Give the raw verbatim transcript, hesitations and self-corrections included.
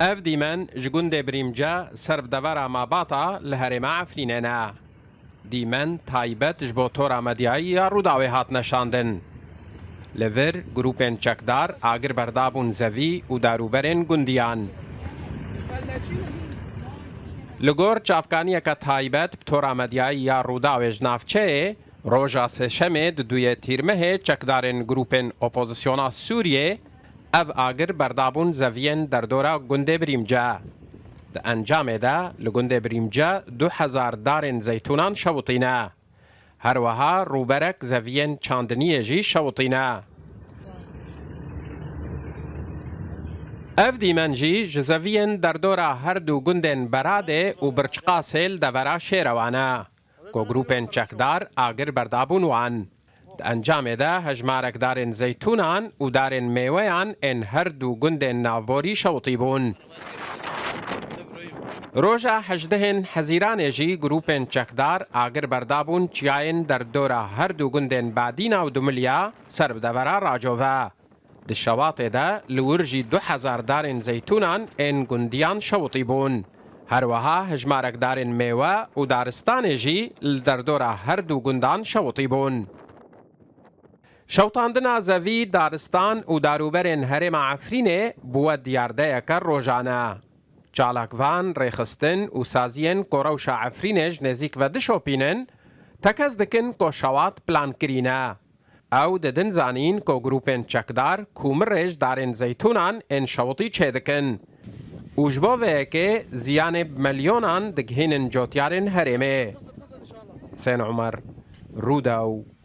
Ev dîmen ji gundê Birîmce ser bi devera Mabata li herêma Efrînê ne. Dîmen taybet ji bo tora medyayî ya Rûdawê hatine şandin. Li vir grûpên çekdar agir berdabûn zevî û darûberên gundiyan. Li gor çavkaniyeke taybet bi tora medyayî ya Rûdawê ji navçeyê, roja Sêşemê di duyê Tîrmehê çekdarên grûpên opozisyona Sûriyê ev agir berdabûn zeviyên derdora gundê Birîmce. Di encamê de li gundê Birîmce du hezar darên zeytûnan şewitîne. Her wiha rûberek zeviyên çandiniyê jî şewitîne. Ev dîmen jî ji zeviyên derdora her du gundên Beradê û Birçiqasê li devera Şêrewan e, ku grûpên çekdar agir berdabûn wan. Di encamê de hejmarek darên zeytûnan û darên mêweyan ên her du gundên navborî şewitîbûn. Roja hejdehên Hezîranê jî grûpên çekdar agir berdabûn çiyayên derdora her du gundên Badîna û Dumilya ser bi devera Racove. Di şewatê de li wir jî du hezar darên zeytûnan ên gundiyan şewitîbûn. Her wiha hejmarek darên mêwe û daristanê jî li derdora her du gundan şewitîbûn. Şewtandina zevî, daristan û darûberên herêma Efrînê bûwe diyardeyeke rojane. Çalakvan, rêxistin û saziyên ku rewşa Efrînê ji nêzîk vedişopînin, tekez dikin ku şewat plankirî ne. Ew didin zanîn ku grûpên çekdar komirê ji darên zeytûnan ên şewitî çêdikin û ji bo vê yekê ziyanê bi milyonan digihînin cotyarên herêmê. Husên Omer, Rûdaw.